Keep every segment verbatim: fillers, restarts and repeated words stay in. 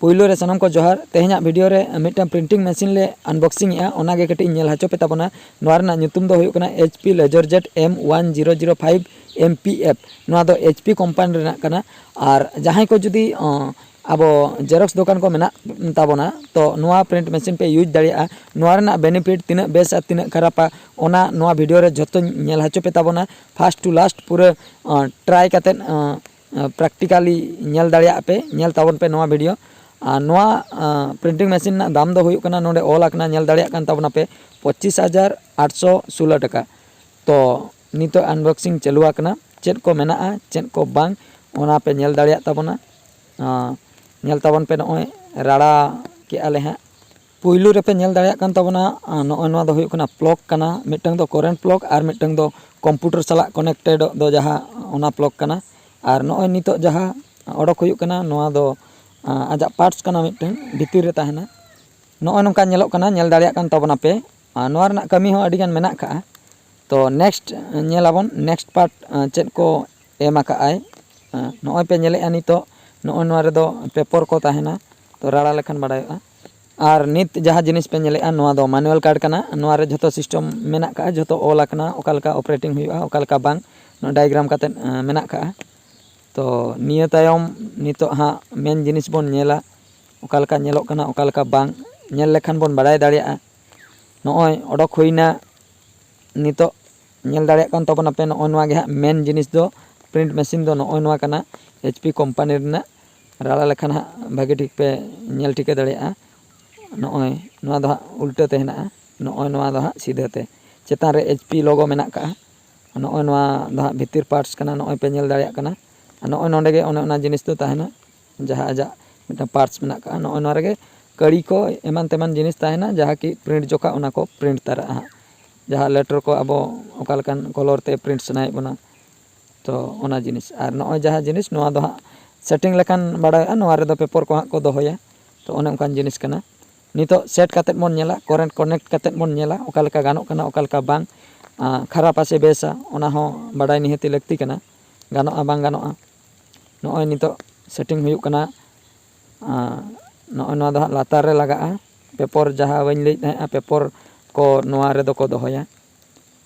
ᱯᱩᱭᱞᱩ ᱨᱮ ᱥᱟᱱᱟᱢ ᱠᱚ ᱡᱚᱦᱟᱨ᱾ ᱛᱮᱦᱮᱧᱟᱜ video ᱨᱮ ᱢᱤᱫᱴᱟᱝ printing machine ᱞᱮ unboxing ᱮᱜᱼᱟ, ᱚᱱᱟᱜᱮ ᱠᱟᱹᱴᱤᱡ ᱤᱧ ᱧᱮᱞ ᱦᱚᱪᱚ ᱯᱮ ᱛᱟᱵᱚᱱᱟ᱾ ᱱᱚᱣᱟ ᱨᱮᱱᱟᱜ ᱧᱩᱛᱩᱢ ᱫᱚ ᱦᱩᱭᱩᱜ ᱠᱟᱱᱟ H P LaserJet M one zero zero five M P F᱾ ᱱᱚᱣᱟ ᱫᱚ H P company ᱨᱮᱱᱟᱜ ᱠᱟᱱᱟ᱾ ᱟᱨ ᱡᱟᱦᱟᱸᱭ ᱠᱚ ᱡᱩᱫᱤ ᱟᱵᱚ ᱡᱮᱨᱚᱠᱥ ᱫᱚᱠᱟᱱ ᱠᱚ ᱢᱮᱱᱟᱜ ᱛᱟᱵᱚᱱᱟ, ᱛᱚ ᱱᱚᱣᱟ print machine ᱯᱮ use ᱫᱟᱲᱮᱭᱟᱜᱼᱟ᱾ ᱱᱚᱣᱟ ᱨᱮᱱᱟᱜ benefit ᱛᱤᱱᱟᱹᱜ ᱵᱮᱥᱟ ᱛᱤᱱᱟᱹᱜ ᱠᱷᱟᱨᱟᱯᱟ, ᱚᱱᱟ ᱱᱚᱣᱟ video ᱨᱮ ᱡᱷᱚᱛᱚᱧ ᱧᱮᱞ ᱦᱚᱪᱚ ᱯᱮ ᱛᱟᱵᱚᱱᱟ᱾ First to last ᱯᱩᱨᱟᱹ try ᱠᱟᱛᱮᱫ practically ᱧᱮᱞ ᱫᱟᱲᱮᱭᱟᱜ ᱯᱮ, ᱧᱮᱞ ᱛᱟᱵᱚᱱ ᱯᱮ ᱱᱚᱣᱟ video᱾ ᱟᱨ ᱱᱚᱣᱟ printing machine ᱨᱮᱱᱟᱜ ᱫᱟᱢ ᱫᱚ ᱦᱩᱭᱩᱜ ᱠᱟᱱᱟ, ᱱᱚᱰᱮ ᱚᱞ ᱟᱠᱟᱱᱟ, ᱧᱮᱞ ᱫᱟᱲᱮᱭᱟᱜ ᱠᱟᱱ ᱛᱟᱵᱚᱱᱟ ᱯᱮ, ᱯᱚᱸᱪᱤᱥ ᱦᱟᱡᱟᱨ ᱟᱴᱥᱚ ᱥᱳᱞᱳ ᱴᱟᱠᱟ᱾ ᱛᱚ ᱱᱤᱛᱚᱜ unboxing ᱪᱟᱹᱞᱩ ᱟᱠᱟᱱᱟ, ᱪᱮᱫ ᱠᱚ ᱢᱮᱱᱟᱜᱼᱟ ᱪᱮᱫ ᱠᱚ ᱵᱟᱝ, ᱚᱱᱟ ᱯᱮ ᱧᱮᱞ ᱫᱟᱲᱮᱭᱟᱜ ᱛᱟᱵᱚᱱᱟ᱾ ᱧᱮᱞ ᱛᱟᱵᱚᱱ ᱯᱮ, ᱱᱚᱜᱼᱚᱭ ᱨᱟᱲᱟ ᱠᱮᱜᱼᱟ ᱞᱮ ᱦᱟᱸᱜ᱾ ᱯᱩᱭᱞᱩ ᱨᱮᱯᱮ ᱧᱮᱞ ᱫᱟᱲᱮᱭᱟᱜ ᱠᱟᱱ ᱛᱟᱵᱚᱱᱟ, ᱱᱚᱜᱼᱚᱭ ᱱᱚᱣᱟ ᱫᱚ ᱦᱩᱭᱩᱜ ᱠᱟᱱᱟ plug ᱠᱟᱱᱟ, ᱢᱤᱫᱴᱟᱝ ᱫᱚ current plug ᱟᱨ ᱢᱤᱫᱴᱟᱝ ᱫᱚ computer ᱥᱟᱞᱟᱜ connected ᱫᱚ ᱡᱟᱦᱟᱸ, ᱚᱱᱟ plug ᱠᱟᱱᱟ᱾ ᱟᱨ ᱱᱚᱜᱼᱚᱭ ᱱᱤᱛᱚᱜ ᱡᱟᱦᱟᱸ ᱚᱰᱚᱠ ᱦᱩᱭᱩᱜ ᱠᱟᱱᱟ, ᱱᱚᱣᱟ ᱫᱚ ᱟᱡᱟᱜ parts ᱠᱟᱱᱟ, ᱢᱤᱫᱴᱟᱝ ᱵᱷᱤᱛᱤᱨ ᱨᱮ ᱛᱟᱦᱮᱱᱟ᱾ ᱱᱚᱜᱼᱚᱭ ᱱᱚᱝᱠᱟ ᱧᱮᱞᱚᱜ ᱠᱟᱱᱟ, ᱧᱮᱞ ᱫᱟᱲᱮᱭᱟᱜ ᱠᱟᱱ ᱛᱟᱵᱚᱱᱟᱯᱮ᱾ ᱟᱨ ᱱᱚᱣᱟ ᱨᱮᱱᱟᱜ ᱠᱟᱹᱢᱤ ᱦᱚᱸ ᱟᱹᱰᱤᱜᱟᱱ ᱢᱮᱱᱟᱜ ᱠᱟᱜᱼᱟ᱾ ᱛᱚ next ᱧᱮᱞᱟᱵᱚᱱ, next part ᱪᱮᱫ ᱠᱚ ᱮᱢ ᱟᱠᱟᱜᱼᱟᱭ᱾ ᱱᱚᱜᱼᱚᱭ ᱯᱮ ᱧᱮᱞᱮᱜᱼᱟ ᱱᱤᱛᱚᱜ, ᱱᱚᱜᱼᱚᱭ ᱱᱚᱣᱟ ᱨᱮᱫᱚ paper ᱠᱚ ᱛᱟᱦᱮᱱᱟ, ᱛᱚ ᱨᱟᱲᱟ ᱞᱮᱠᱷᱟᱱ ᱵᱟᱲᱟᱭᱚᱜᱼᱟ᱾ ᱟᱨ ᱱᱤᱛ ᱡᱟᱦᱟᱸ ᱡᱤᱱᱤᱥ ᱯᱮ ᱧᱮᱞᱮᱜᱼᱟ, ᱱᱚᱣᱟ ᱫᱚ manual card ᱠᱟᱱᱟ᱾ ᱱᱚᱣᱟ ᱨᱮ ᱡᱷᱚᱛᱚ system ᱢᱮᱱᱟᱜ ᱠᱟᱜᱼᱟ, ᱡᱷᱚᱛᱚ ᱚᱞ ᱟᱠᱟᱱᱟ, ᱚᱠᱟ ᱞᱮᱠᱟ operating ᱦᱩᱭᱩᱜᱼᱟ, ᱚᱠᱟ ᱞᱮᱠᱟ ᱵᱟᱝ, ᱱᱚᱣᱟ diagram ᱠᱟᱛᱮᱫ ᱢᱮᱱᱟᱜ ᱠᱟᱜᱼᱟ᱾ ᱛᱚ ᱱᱤᱭᱟᱹ ᱛᱟᱭᱚᱢ ᱱᱤᱛᱚᱜ ᱦᱟᱸᱜ main ᱡᱤᱱᱤᱥ ᱵᱚᱱ ᱧᱮᱞᱟ, ᱚᱠᱟ ᱞᱮᱠᱟ ᱧᱮᱞᱚᱜ ᱠᱟᱱᱟ, ᱚᱠᱟ ᱞᱮᱠᱟ ᱵᱟᱝ, ᱧᱮᱞ ᱞᱮᱠᱷᱟᱱ ᱵᱚᱱ ᱵᱟᱲᱟᱭ ᱫᱟᱲᱮᱭᱟᱜᱼᱟ᱾ ᱱᱚᱜᱼᱚᱭ ᱚᱰᱚᱠ ᱦᱩᱭᱱᱟ, ᱱᱤᱛᱚᱜ ᱧᱮᱞ ᱫᱟᱲᱮᱭᱟᱜ ᱠᱟᱱ ᱛᱟᱵᱚᱱᱟᱯᱮ, ᱱᱚᱜᱼᱚᱭ ᱱᱚᱣᱟ ᱜᱮ ᱦᱟᱸᱜ main ᱡᱤᱱᱤᱥ ᱫᱚ, print machine ᱫᱚ ᱱᱚᱜᱼᱚᱭ ᱱᱚᱣᱟ ᱠᱟᱱᱟ, H P company ᱨᱮᱱᱟᱜ᱾ ᱨᱟᱲᱟ ᱞᱮᱠᱷᱟᱱ ᱦᱟᱸᱜ ᱵᱷᱟᱹᱜᱤ ᱴᱷᱤᱠ ᱯᱮ ᱧᱮᱞ ᱴᱷᱤᱠᱟᱹ ᱫᱟᱲᱮᱭᱟᱜᱼᱟ᱾ ᱱᱚᱜᱼᱚᱭ ᱱᱚᱣᱟ ᱫᱚ ᱦᱟᱸᱜ ᱩᱞᱴᱟᱹ ᱛᱮ ᱦᱮᱱᱟᱜᱼᱟ, ᱱᱚᱜᱼᱚᱭ ᱱᱚᱣᱟ ᱫᱚ ᱦᱟᱸᱜ ᱥᱤᱫᱷᱟᱹ ᱛᱮ᱾ ᱪᱮᱛᱟᱱ ᱨᱮ H P logo ᱢᱮᱱᱟᱜ ᱠᱟᱜᱼᱟ᱾ ᱱᱚᱜᱼᱚᱭ ᱱᱚᱣᱟ ᱫᱚ ᱦᱟᱸᱜ ᱵᱷᱤᱛᱤᱨ parts ᱠᱟᱱᱟ, ᱱᱚᱜᱼᱚᱭ ᱯᱮ ᱧᱮᱞ ᱫᱟᱲᱮᱭᱟᱜ ᱠᱟᱱᱟ᱾ ᱟᱨ ᱱᱚᱜᱼᱚᱭ ᱱᱚᱸᱰᱮ ᱜᱮ ᱚᱱᱮ ᱚᱱᱟ ᱡᱤᱱᱤᱥ ᱫᱚ ᱛᱟᱦᱮᱱᱟ, ᱡᱟᱦᱟᱸ ᱟᱡᱟᱜ ᱢᱤᱫᱴᱟᱝ parts ᱢᱮᱱᱟᱜ ᱠᱟᱜᱼᱟ᱾ ᱱᱚᱜᱼᱚᱭ ᱱᱚᱣᱟ ᱨᱮᱜᱮ ᱠᱟᱹᱲᱤ ᱠᱚ ᱮᱢᱟᱱ ᱛᱮᱢᱟᱱ ᱡᱤᱱᱤᱥ ᱛᱟᱦᱮᱱᱟ, ᱡᱟᱦᱟᱸ ᱠᱤ print ᱡᱚᱠᱷᱟᱜ ᱚᱱᱟ ᱠᱚ print ᱛᱟᱨᱟᱜᱼᱟ ᱦᱟᱸᱜ᱾ ᱡᱟᱦᱟᱸ letter ᱠᱚ ᱟᱵᱚ ᱚᱠᱟ ᱞᱮᱠᱟᱱ colour ᱛᱮ print ᱥᱟᱱᱟᱭᱮᱫ ᱵᱚᱱᱟ, ᱛᱚ ᱚᱱᱟ ᱡᱤᱱᱤᱥ᱾ ᱟᱨ ᱱᱚᱜᱼᱚᱭ ᱡᱟᱦᱟᱸ ᱡᱤᱱᱤᱥ, ᱱᱚᱣᱟ ᱫᱚ ᱦᱟᱸᱜ setting ᱞᱮᱠᱷᱟᱱ ᱵᱟᱲᱟᱭᱚᱜᱼᱟ, ᱱᱚᱣᱟ ᱨᱮᱫᱚ paper ᱠᱚ ᱦᱟᱸᱜ ᱠᱚ ᱫᱚᱦᱚᱭᱟ᱾ ᱛᱚ ᱚᱱᱮ ᱚᱱᱠᱟᱱ ᱡᱤᱱᱤᱥ ᱠᱟᱱᱟ᱾ ᱱᱤᱛᱚᱜ set ᱠᱟᱛᱮᱫ ᱵᱚᱱ ᱧᱮᱞᱟ, current connect ᱠᱟᱛᱮᱫ ᱵᱚᱱ ᱧᱮᱞᱟ, ᱚᱠᱟ ᱞᱮᱠᱟ ᱜᱟᱱᱚᱜ ᱠᱟᱱᱟ, ᱚᱠᱟ ᱞᱮᱠᱟ ᱵᱟᱝ, ᱟᱸ, ᱠᱷᱟᱨᱟᱯᱟ ᱥᱮ ᱵᱮᱥᱟ, ᱚᱱᱟ ᱦᱚᱸ ᱵᱟᱰᱟᱭ ᱱᱤᱦᱟᱹᱛᱤ ᱞᱟᱹᱠᱛᱤ ᱠᱟᱱᱟ, ᱜᱟᱱᱚᱜᱼᱟ ᱵᱟᱝ ᱜᱟᱱᱚᱜᱼᱟ᱾ ᱱᱚᱜᱼᱚᱭ ᱱᱤᱛᱚᱜ setting ᱦᱩᱭᱩᱜ ᱠᱟᱱᱟ, ᱟᱨ ᱱᱚᱜᱼᱚᱭ ᱱᱚᱣᱟ ᱫᱚ ᱦᱟᱸᱜ ᱞᱟᱛᱟᱨ ᱨᱮ ᱞᱟᱜᱟᱜᱼᱟ᱾ ᱯᱮᱯᱚᱨ ᱡᱟᱦᱟᱸ ᱵᱟᱹᱧ ᱞᱟᱹᱭᱮᱫ ᱛᱟᱦᱮᱸᱜᱼᱟ, ᱯᱮᱯᱚᱨ ᱠᱚ ᱱᱚᱣᱟ ᱨᱮᱫᱚ ᱠᱚ ᱫᱚᱦᱚᱭᱟ᱾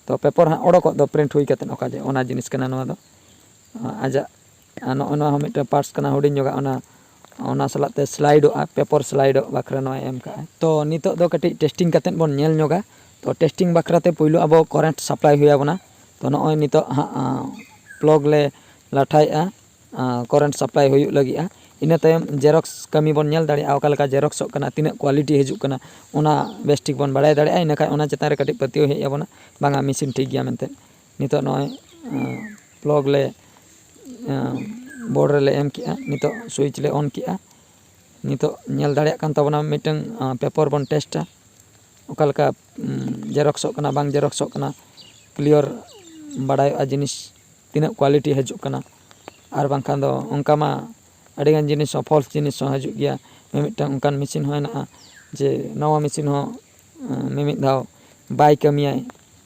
ᱛᱚ ᱯᱮᱯᱚᱨ ᱦᱟᱸᱜ ᱚᱰᱚᱠᱚᱜ ᱫᱚ, ᱯᱨᱤᱱᱴ ᱦᱩᱭ ᱠᱟᱛᱮᱫ ᱚᱠᱟ ᱡᱮ, ᱚᱱᱟ ᱡᱤᱱᱤᱥ ᱠᱟᱱᱟ ᱱᱚᱣᱟ ᱫᱚ᱾ ᱟᱡᱟᱜ ᱟᱨ ᱱᱚᱜᱼᱚ ᱱᱚᱣᱟ ᱦᱚᱸ ᱢᱤᱫᱴᱮᱱ ᱯᱟᱨᱴᱥ ᱠᱟᱱᱟ ᱦᱩᱰᱤᱧ ᱧᱚᱜᱟᱜ, ᱚᱱᱟ ᱚᱱᱟ ᱥᱟᱞᱟᱜ ᱛᱮ ᱥᱞᱟᱭᱤᱰᱚᱜᱼᱟ, ᱯᱮᱯᱚᱨ ᱥᱞᱟᱭᱤᱰᱚᱜ ᱵᱟᱠᱷᱨᱟ ᱱᱚᱣᱟᱭ ᱮᱢ ᱠᱟᱜᱼᱟ᱾ ᱛᱚ ᱱᱤᱛᱚᱜ ᱫᱚ ᱠᱟᱹᱴᱤᱡ ᱴᱮᱥᱴᱤᱝ ᱠᱟᱛᱮᱫ ᱵᱚᱱ ᱧᱮᱞ ᱧᱚᱜᱟ᱾ ᱛᱚ ᱴᱮᱥᱴᱤᱝ ᱵᱟᱠᱷᱨᱟ ᱛᱮ ᱯᱳᱭᱞᱳ ᱟᱵᱚ ᱠᱚᱨᱮᱱᱴ ᱥᱟᱯᱞᱟᱭ ᱦᱩᱭ ᱟᱵᱚᱱᱟ᱾ ᱛᱚ ᱱᱚᱜᱼᱚᱭ ᱱᱤᱛᱚᱜ ᱦᱟᱸᱜ ᱯᱞᱚᱜᱽ ᱞᱮ ᱞᱟᱴᱷᱟᱭᱮᱜᱼᱟ, ᱠᱚᱨᱮᱱᱴ ᱥᱟᱯᱞᱟᱭ ᱦᱩᱭᱩᱜ ᱞᱟᱹᱜᱤᱫᱼᱟ᱾ ᱤᱱᱟᱹ ᱛᱟᱭᱚᱢ ᱡᱮᱨᱚᱠᱥ ᱠᱟᱹᱢᱤ ᱵᱚᱱ ᱧᱮᱞ ᱫᱟᱲᱮᱭᱟᱜᱼᱟ, ᱚᱠᱟ ᱞᱮᱠᱟ ᱡᱮᱨᱚᱠᱥᱚᱜ ᱠᱟᱱᱟ, ᱛᱤᱱᱟᱹᱜ ᱠᱳᱣᱟᱞᱤᱴᱤ ᱦᱤᱡᱩᱜ ᱠᱟᱱᱟ, ᱚᱱᱟ ᱵᱮᱥ ᱴᱷᱤᱠ ᱵᱚᱱ ᱵᱟᱲᱟᱭ ᱫᱟᱲᱮᱭᱟᱜᱼᱟ᱾ ᱤᱱᱟᱹ ᱠᱷᱟᱱ ᱚᱱᱟ ᱪᱮᱛᱟᱱ ᱨᱮ ᱠᱟᱹᱴᱤᱡ ᱯᱟᱹᱛᱭᱟᱹᱣ ᱦᱮᱡ ᱟᱵᱚᱱᱟ, ᱵᱟᱝᱟ ᱢᱮᱥᱤᱱ ᱴᱷᱤᱠ ᱜᱮᱭᱟ ᱢᱮᱱᱛᱮ᱾ ᱱᱤᱛᱚᱜ ᱱᱚᱜᱼᱚᱭ ᱯᱞᱚᱜᱽ ᱞᱮ ᱵᱳᱨᱰ ᱨᱮᱞᱮ ᱮᱢ ᱠᱮᱜᱼᱟ, ᱱᱤᱛᱚᱜ ᱥᱩᱭᱤᱪ ᱞᱮ ᱚᱱ ᱠᱮᱜᱼᱟ᱾ ᱱᱤᱛᱚᱜ ᱧᱮᱞ ᱫᱟᱲᱮᱭᱟᱜ ᱠᱟᱱ ᱛᱟᱵᱚᱱᱟ ᱢᱤᱫᱴᱟᱝ ᱯᱮᱯᱚᱨ ᱵᱚᱱ ᱴᱮᱥᱴᱟ, ᱚᱠᱟ ᱞᱮᱠᱟ ᱡᱮᱨᱚᱠᱥᱚᱜ ᱠᱟᱱᱟ, ᱵᱟᱝ ᱡᱮᱨᱚᱠᱥᱚᱜ ᱠᱟᱱᱟ, ᱠᱞᱤᱭᱟᱨ ᱵᱟᱲᱟᱭᱚᱜᱼᱟ ᱡᱤᱱᱤᱥ ᱛᱤᱱᱟᱹᱜ ᱠᱳᱣᱟᱞᱤᱴᱤ ᱦᱤᱡᱩᱜ ᱠᱟᱱᱟ᱾ ᱟᱨ ᱵᱟᱝᱠᱷᱟᱱ ᱫᱚ ᱚᱱᱠᱟ ᱢᱟ ᱟᱹᱰᱤᱜᱟᱱ ᱡᱤᱱᱤᱥ ᱦᱚᱸ, ᱯᱷᱚᱞᱥ ᱡᱤᱱᱤᱥ ᱦᱚᱸ ᱦᱤᱡᱩᱜ ᱜᱮᱭᱟ᱾ ᱢᱤᱢᱤᱫᱴᱟᱝ ᱚᱱᱠᱟᱱ ᱢᱮᱥᱤᱱ ᱦᱚᱸ ᱦᱮᱱᱟᱜᱼᱟ ᱡᱮ ᱱᱟᱣᱟ ᱢᱮᱥᱤᱱ ᱦᱚᱸ ᱢᱤᱢᱤᱫ ᱫᱷᱟᱣ ᱵᱟᱭ ᱠᱟᱹᱢᱤᱭᱟᱭ,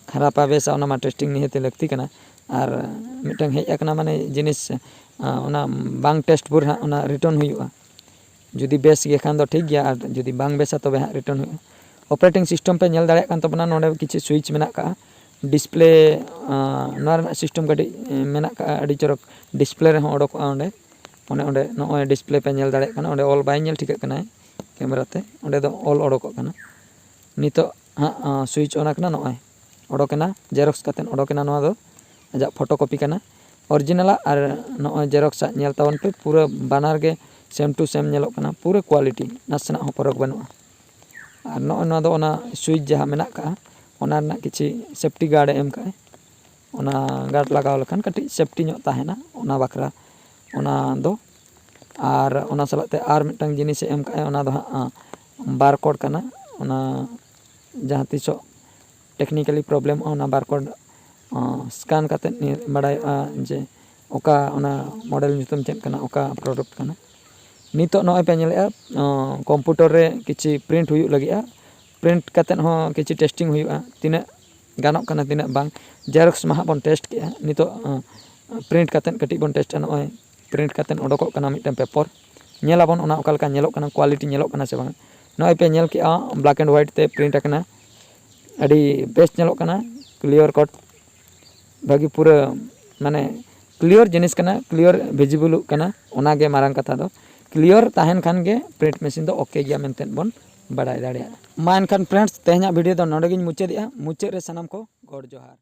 ᱠᱷᱟᱨᱟᱯᱟ ᱵᱮᱥᱟ, ᱚᱱᱟ ᱢᱟ ᱴᱮᱥᱴᱤᱝ ᱱᱤᱦᱟᱹᱛ ᱞᱟᱹᱠᱛᱤ ᱠᱟᱱᱟ᱾ ᱟᱨ ᱢᱤᱫᱴᱟᱝ ᱦᱮᱡ ᱟᱠᱟᱱᱟ ᱢᱟᱱᱮ ᱡᱤᱱᱤᱥ, ᱚᱱᱟ ᱵᱟᱝ ᱴᱮᱥᱴ ᱵᱷᱳᱨ ᱦᱟᱸᱜ ᱚᱱᱟ ᱨᱤᱴᱟᱨᱱ ᱦᱩᱭᱩᱜᱼᱟ᱾ ᱡᱩᱫᱤ ᱵᱮᱥ ᱜᱮ ᱠᱷᱟᱱ ᱫᱚ ᱴᱷᱤᱠ ᱜᱮᱭᱟ, ᱟᱨ ᱡᱩᱫᱤ ᱵᱟᱝ ᱵᱮᱥᱟ ᱛᱚᱵᱮ ᱦᱟᱸᱜ ᱨᱤᱴᱟᱨᱱ ᱦᱩᱭᱩᱜᱼᱟ᱾ ᱚᱯᱟᱨᱮᱴᱤᱝ ᱥᱤᱥᱴᱮᱢ ᱯᱮ ᱧᱮᱞ ᱫᱟᱲᱮᱭᱟᱜ ᱠᱟᱱ ᱛᱟᱵᱚᱱᱟ, ᱱᱚᱰᱮ ᱠᱤᱪᱷᱩ ᱥᱩᱭᱤᱪ ᱢᱮᱱᱟᱜ ᱠᱟᱜᱼᱟ᱾ ᱰᱤᱥᱯᱞᱮ, ᱱᱚᱣᱟ ᱨᱮᱱᱟᱜ ᱥᱤᱥᱴᱮᱢ ᱠᱟᱹᱴᱤᱡ ᱢᱮᱱᱟᱜ ᱠᱟᱜᱼᱟ, ᱟᱹᱰᱤ ᱪᱚᱨᱚᱠ ᱰᱤᱥᱯᱞᱮ ᱨᱮᱦᱚᱸ ᱚᱰᱚᱠᱚᱜᱼᱟ ᱚᱸᱰᱮ᱾ ᱚᱱᱮ ᱚᱸᱰᱮ ᱱᱚᱜᱼᱚᱭ ᱰᱤᱥᱯᱞᱮ ᱯᱮ ᱧᱮᱞ ᱫᱟᱲᱮᱭᱟᱜ ᱠᱟᱱᱟ, ᱚᱸᱰᱮ ᱚᱞ ᱵᱟᱭ ᱧᱮᱞ ᱴᱷᱤᱠᱟᱹᱜ ᱠᱟᱱᱟᱭ ᱠᱮᱢᱮᱨᱟ ᱛᱮ, ᱚᱸᱰᱮ ᱫᱚ ᱚᱞ ᱚᱰᱚᱠᱚᱜ ᱠᱟᱱᱟ᱾ ᱱᱤᱛᱚᱜ ᱦᱟᱸᱜ ᱥᱩᱭᱤᱪ ᱚᱱ ᱟᱠᱟᱱᱟ, ᱱᱚᱜᱼᱚᱭ ᱚᱰᱚᱠᱮᱱᱟ, ᱡᱮᱨᱚᱠᱥ ᱠᱟᱛᱮᱫ ᱚᱰᱚᱠᱮᱱᱟ᱾ ᱱᱚᱣᱟ ᱫᱚ ᱟᱡᱟᱜ ᱯᱷᱳᱴᱳ ᱠᱚᱯᱤ ᱠᱟᱱᱟ ᱚᱨᱤᱡᱤᱱᱟᱞᱟᱜ᱾ ᱟᱨ ᱱᱚᱜᱼᱚᱭ ᱡᱮᱨᱚᱠᱥᱟᱜ ᱧᱮᱞ ᱛᱟᱵᱚᱱ ᱯᱮ, ᱯᱩᱨᱟᱹ ᱵᱟᱱᱟᱨ ᱜᱮ ᱥᱮᱢ ᱴᱩ ᱥᱮᱢ ᱧᱮᱞᱚᱜ ᱠᱟᱱᱟ, ᱯᱩᱨᱟᱹ ᱠᱳᱣᱟᱞᱤᱴᱤ, ᱱᱟᱥᱮᱱᱟᱜ ᱦᱚᱸ ᱯᱷᱚᱨᱚᱠ ᱵᱟᱹᱱᱩᱜᱼᱟ᱾ ᱟᱨ ᱱᱚᱜᱼᱚᱭ ᱱᱚᱣᱟ ᱫᱚ ᱚᱱᱟ ᱥᱩᱭᱤᱪ ᱡᱟᱦᱟᱸ ᱢᱮᱱᱟᱜ ᱠᱟᱜᱼᱟ, ᱚᱱᱟ ᱨᱮᱱᱟᱜ ᱠᱤᱪᱷᱤ ᱥᱮᱯᱴᱤ ᱜᱟᱨᱰ ᱮ ᱮᱢ ᱠᱟᱜᱼᱟ᱾ ᱚᱱᱟ ᱜᱟᱨᱰ ᱞᱟᱜᱟᱣ ᱞᱮᱠᱷᱟᱱ ᱠᱟᱹᱴᱤᱡ ᱥᱮᱯᱴᱤ ᱧᱚᱜ ᱛᱟᱦᱮᱱᱟ ᱚᱱᱟ ᱵᱟᱠᱷᱨᱟ, ᱚᱱᱟ ᱫᱚ᱾ ᱟᱨ ᱚᱱᱟ ᱥᱟᱞᱟᱜ ᱛᱮ ᱟᱨ ᱢᱤᱫᱴᱟᱝ ᱡᱤᱱᱤᱥᱮ ᱮᱢ ᱠᱟᱜᱼᱟ, ᱚᱱᱟ ᱫᱚ ᱦᱟᱸᱜ ᱵᱟᱨᱠᱳᱰ ᱠᱟᱱᱟ᱾ ᱚᱱᱟ ᱡᱟᱦᱟᱸ ᱛᱤᱥᱚᱜ ᱴᱮᱠᱱᱤᱠᱮᱞᱤ ᱯᱨᱚᱵᱞᱮᱢᱚᱜᱼᱟ, ᱚᱱᱟ ᱵᱟᱨᱠᱳᱰ ᱥᱠᱮᱱ ᱠᱟᱛᱮᱫ ᱵᱟᱲᱟᱭᱚᱜᱼᱟ ᱡᱮ ᱚᱠᱟ ᱚᱱᱟ ᱢᱚᱰᱮᱞ ᱧᱩᱛᱩᱢ ᱪᱮᱫ ᱠᱟᱱᱟ, ᱚᱠᱟ ᱯᱨᱚᱰᱟᱠᱴ ᱠᱟᱱᱟ᱾ ᱱᱤᱛᱚᱜ ᱱᱚᱜᱼᱚᱭ ᱯᱮ ᱧᱮᱞᱮᱫᱼᱟ, ᱠᱚᱢᱯᱤᱭᱩᱴᱟᱨ ᱨᱮ ᱠᱤᱪᱷᱤ ᱯᱨᱤᱱᱴ ᱦᱩᱭᱩᱜ ᱞᱟᱹᱜᱤᱫᱼᱟ᱾ ᱯᱨᱤᱱᱴ ᱠᱟᱛᱮᱫ ᱦᱚᱸ ᱠᱤᱪᱷᱤ ᱴᱮᱥᱴᱤᱝ ᱦᱩᱭᱩᱜᱼᱟ, ᱛᱤᱱᱟᱹᱜ ᱜᱟᱱᱚᱜ ᱠᱟᱱᱟ, ᱛᱤᱱᱟᱹᱜ ᱵᱟᱝ᱾ ᱡᱮᱨᱚᱠᱥ ᱢᱟ ᱦᱟᱸᱜ ᱵᱚᱱ ᱴᱮᱥᱴ ᱠᱮᱜᱼᱟ, ᱱᱤᱛᱚᱜ ᱯᱨᱤᱱᱴ ᱠᱟᱛᱮᱫ ᱠᱟᱹᱴᱤᱡ ᱵᱚᱱ ᱴᱮᱥᱴᱟ᱾ ᱱᱚᱜᱼᱚᱭ ᱯᱨᱤᱱᱴ ᱠᱟᱛᱮᱫ ᱚᱰᱚᱠᱚᱜ ᱠᱟᱱᱟ ᱢᱤᱫᱴᱟᱝ ᱯᱮᱯᱚᱨ, ᱧᱮᱞᱟᱵᱚᱱ ᱚᱱᱟ ᱚᱠᱟ ᱞᱮᱠᱟ ᱧᱮᱞᱚᱜ ᱠᱟᱱᱟ, quality ᱧᱮᱞᱚᱜ ᱠᱟᱱᱟ ᱥᱮ ᱵᱟᱝ᱾ ᱱᱚᱜᱼᱚᱭ ᱯᱮ ᱧᱮᱞ ᱠᱮᱜᱼᱟ, black and white ᱛᱮ print ᱟᱠᱟᱱᱟ, ᱟᱹᱰᱤ ᱵᱮᱥ ᱧᱮᱞᱚᱜ ᱠᱟᱱᱟ, clear cut ᱵᱷᱟᱹᱜᱤ ᱯᱩᱨᱟᱹ ᱢᱟᱱᱮ clear ᱡᱤᱱᱤᱥ ᱠᱟᱱᱟ, clear visible ᱠᱟᱱᱟ, ᱚᱱᱟᱜᱮ ᱢᱟᱨᱟᱝ ᱠᱟᱛᱷᱟ ᱫᱚ᱾ Clear ᱛᱟᱦᱮᱱ ᱠᱷᱟᱱ ᱜᱮ print machine ᱫᱚ okay ᱜᱮᱭᱟ ᱢᱮᱱᱛᱮ ᱵᱚᱱ ᱵᱟᱲᱟᱭ ᱫᱟᱲᱮᱭᱟᱜᱼᱟ᱾ ᱢᱟ ᱮᱱᱠᱷᱟᱱ friends, ᱛᱮᱦᱮᱧᱟᱜ video ᱫᱚ ᱱᱚᱰᱮ ᱜᱤᱧ ᱢᱩᱪᱟᱹᱫᱮᱜᱼᱟ᱾ ᱢᱩᱪᱟᱹᱫ ᱨᱮ ᱥᱟᱱᱟᱢ ᱠᱚ ᱜᱚᱰ ᱡᱚᱦᱟᱨ᱾